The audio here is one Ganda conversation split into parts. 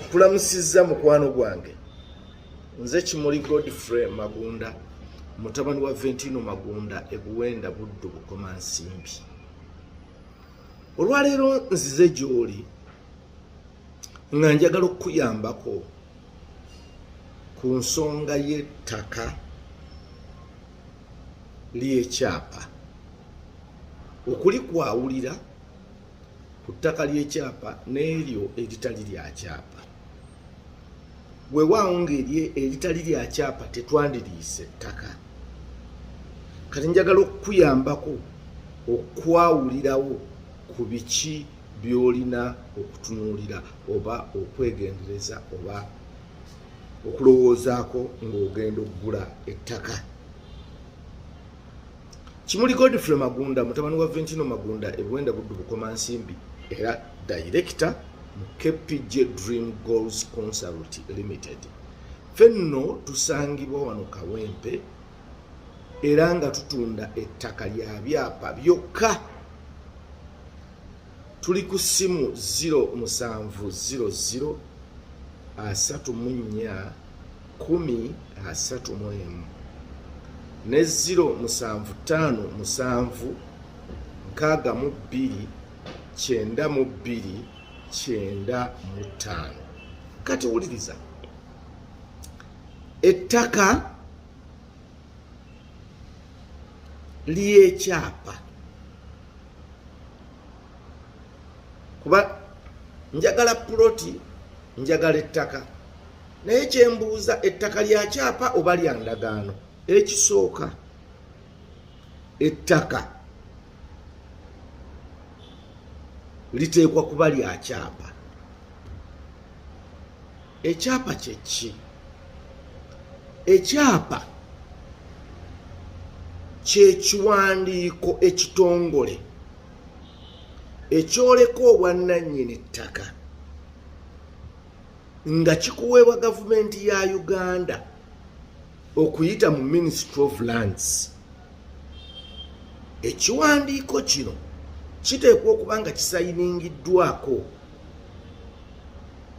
Nkulamusizza mukwano gwange. Nze Kimuli Godfrey Magunda, mutabani wa Ventino Magunda e Buwenda Buddu Bukomansimbi. Olwaleero nzize gy'oli nga njagala okukuyambako ku nsonga y'ettaka ly'ekyapa okulikwawulira ku ttaka ly'ekyapa n'eryo eritali lya kyapa. Weewaawo ng'eri eritali lya kyapa tetwandiriise ttaka. Kati njagala okukuyambako okwawulirawo ku biki by'olina okutunuulira oba okwegendereza oba okulowoozaako ng'ogenda okugula ettaka. Kimuli Godfrey Magunda mutabani wa Ventino Magunda e Buwenda Buddu Bukomansimbi era director mu KPJ Dream Goals Consult Limited. Ffe nno tusangibwa wano Kawempe era nga tutunda ettaka lya byapa byokka. Tuli ku ssimu 0700 34 10 31 ne 0757 62 92 95. Kati wuliriza, ettaka ly'ekyapa kuba njagala puloti, njagala ettaka, naye kyembuuza ettaka lya kyapa oba lya ndagaano? Ekisooka, ettaka liteekwa kuba lya kyapa. Ekyapa kyeki? Ekyapa kyekiwandiiko ekitongole ekyoleka obwannannyini ttaka nga kikuweebwa gavumenti ya Uganda okuyita mu Ministry of Lands. Ekiwandiiko kino kiteekwa okuba nga kisayiningiddwako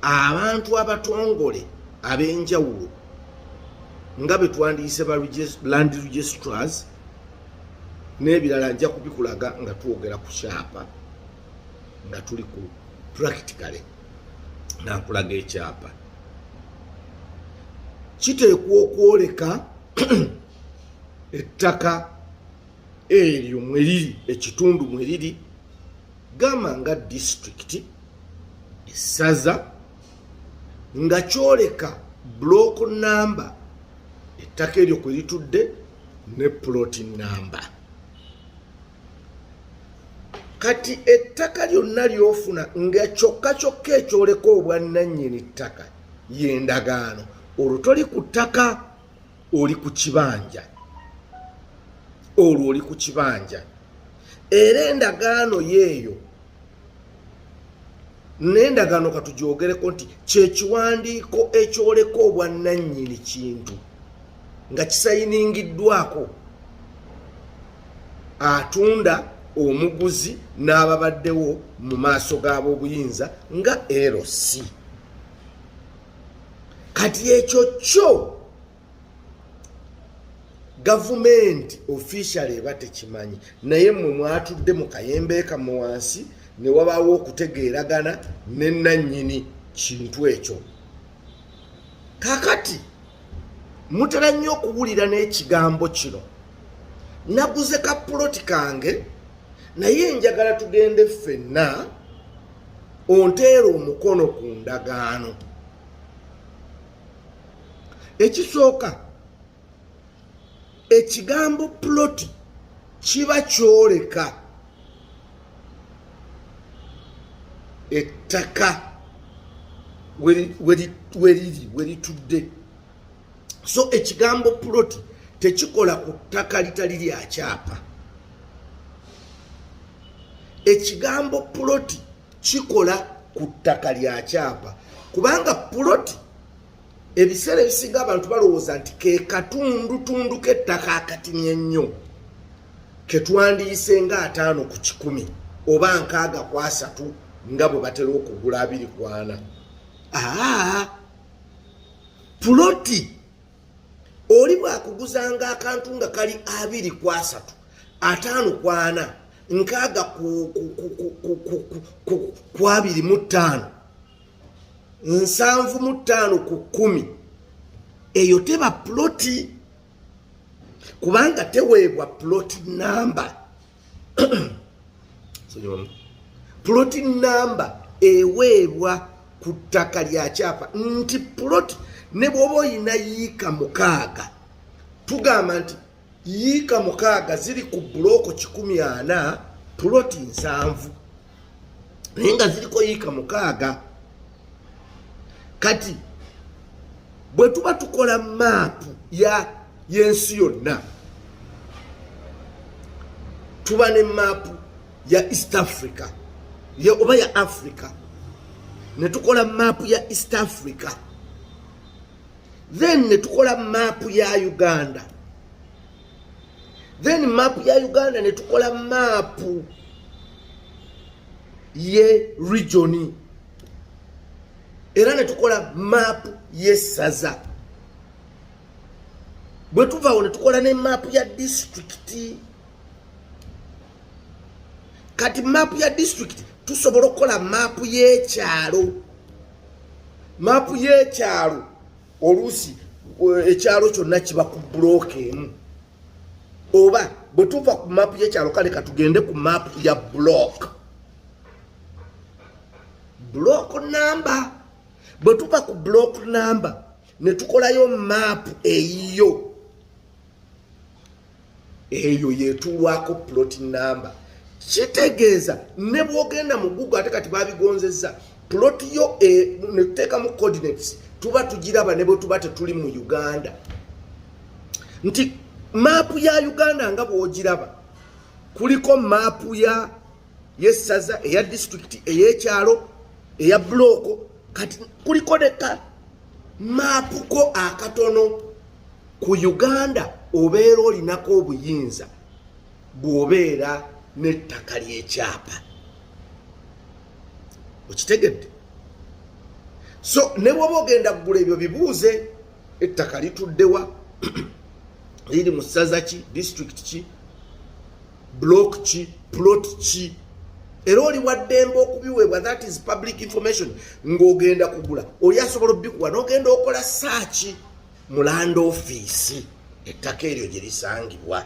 abantu abatongole ab'enjawulo nga be twandiyise ba land registrars n'ebirala. Nja kubikulaga nga twogera ku kyapa, nga tuli ku practically nga nkulaga ekyapa. Kiteekwa okwoleka ettaka eryo mwe liri, ekitundu mwe liri, gamba nga disitulikiti, essaza, nga kyoleka block number ettaka eryo kwe litudde ne plot number. Kati ettaka lyonna ly'ofuna nga kyokka kyokka ekyoleka obwannannyini ttaka y'endagaano, olwo toli ku ttaka, oli ku kibanja. Olwo oli ku kibanja, era endagaano yeeyo n'endagaano katugyogereko nti kyekiwandiiko ekyoleka obwannannyini kintu nga kisayiningiddwako atunda, omuguzi n'ababaddewo mu maaso g'ab'obuyinza nga LC. Kati ekyo kyo gavumenti official eba tekimanyi, naye mmwe mwatudde mu kayembe kammwe wansi ne wabaawo okutegeeragana ne nannyini kintu ekyo. Kakati mutera nnyo okuwulira n'ekigambo kino, naguze ka puloti kange naye njagala tugende ffenna onteera omukono ku ndagaano. Ekisooka, ekigambo puloti kiba kyoleka ettaka weriri, weritudde. So ekigambo puloti tekikola ku ttaka litali lya kyapa. Ekigambo puloti kikola ku ttaka lya kyapa, kubanga puloti ebiseera ebisinga abantu balowooza nti ke katundutundu k'ettaka akatini ennyo ketwandiyise nga 50 ku 100 oba 63, nga bwe batera okugula 24. Aa, puloti oli bwakuguzanga akantu nga kali 2 ku 3, 50 ku 40, 60 ku 25, 75 ku 10, eyo teba puloti, kubanga teweebwa plot number. Plot number eweebwa ku ttaka lya kyapa, nti plot ne bw'oba oyina yiika 6, tugamba nti yiika 6 ziri ku buloko 140, puloti 70, naye nga ziriko yiika 6. Kati bwe tuba tukola maapu ya y'ensi yonna, tuba ne maapu ya East Africa oba ya Africa, ne tukola maapu ya East Africa, then ne tukola maapu ya Uganda, then maapu ya Uganda ne tukola maapu ye regioni, era ne tukola maapu y'essaza. Bwe tuvaawo ne tukola ne maapu ya disitulikiti. Kati maapu ya disitulikiti, tusobola okukola maapu y'ekyalo. Maapu y'ekyalo, oluusi ekyalo kyonna kiba ku bulooka emu. Oba bwe tuva ku maapu y'ekyalo, kale katugende ku maapu ya block, block number. Bwe tuva ku block number ne tukolayo maapu eyiyo, eyo yetuulwako plot number. Kitegeeza ne bwogenda mu Google, ate kati babigonzezza, plot yo ne tuteekamu coordinates, tuba tugiraba ne bwe tuba tetuli mu Uganda. Nti maapu ya Uganda nga bw'ogiraba, kuliko maapu ya yessaza, eya disitulikiti, ey'ekyalo, eya bulooko. Kati kuliko neka maapuko akatono ku Uganda. Obeera olinako obuyinza bw'obeera n'ettaka ly'ekyapa, okitegedde? So ne bwoba ogenda kugula, ebyo bibuuze: ettaka lituddewa, liri mu ssaza ki, district ki, block ki, plot ki? Era oli waddembe okubiweebwa. That is public information. Ng'ogenda kugula, oli asobola obikuwa n'ogenda okola search mu land office ettaka eryo gye lisangibwa.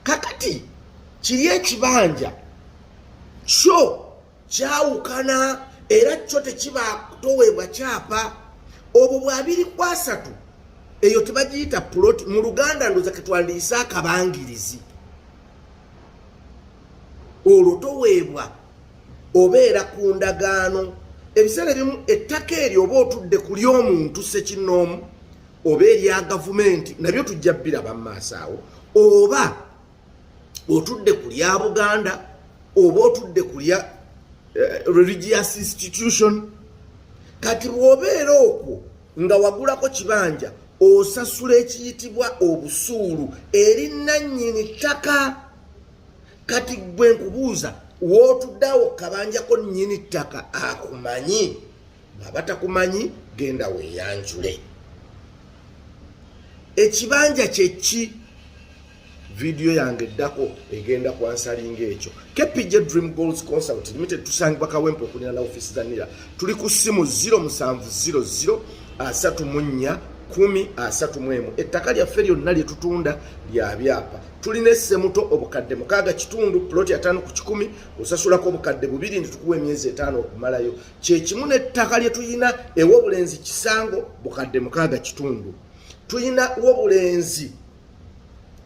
Kakati kiri ekibanja kyo kyawukana, era kyo tekiba toweebwa kyapa. Obwo bwa 2 ku 3, eyo tebagiyita plot. Mu Luganda ndoza ketwandiise akabangirizi. Olwo toweebwa, obeera ku ndagaano. Ebiseera ebimu ettaka eryo oba otudde ku ly'omuntu sekinnoomu oba erya gavumenti, nabyo tujja biraba mu maaso awo, oba otudde ku lya Buganda, oba otudde ku lya religious institution. Kati bw'obeera okwo nga wagulako kibanja, osasula ekiyitibwa obusuulu eri nannyini ttaka. Kati gwe nkubuuza, wootuddeawo kabanjako, nnyini ttaka akumanyi? Bw'aba takumanyi, genda weeyanjule. Ekibanja kyeki? Vidiyo yange eddako egenda kwansalinga ekyo. KPJ Dream Goals Consult Limited, tusangibwa Kawempe okulina na ofiisi za NIRA. Tuli ku ssimu 0700 34 10 31. Ettaka lyaffe lyonna lye tutunda lya byapa. Tulina essemuto, 6,500, puloti 50 ku 100, osasulako 2,000 nti tukuwa emyezi 5 okumalayo. Kyekimu n'ettaka lye tulina ew'obulenzi Kisango, 6,500. Tulina w'obulenzi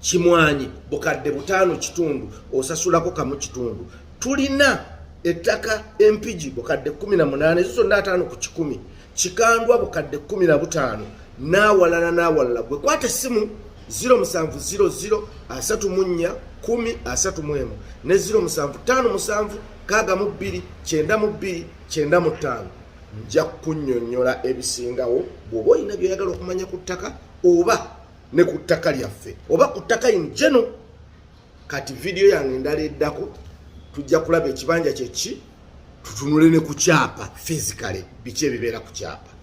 Kimwanyi, 5,500, osasulako 1.5. Tulina ettaka Empigi, 18,000, ezo zonna 50 ku 100. Kikandwa, 15,000, n'awalala n'awalala. Gwe kwata essimu 0700 34 10 31 ne 0757 62 92 95. Nja kunnyonnyola ebisingawo bw'oba olina by'oyagala okumanya ku ttaka, oba ne ku ttaka lyaffe, oba ku ttaka in general. Kati vidiyo yange endala eddako, tujja kulaba ekibanja kyeki. Tutunule ne ku kyapa physically, biki ebibeera ku kyapa?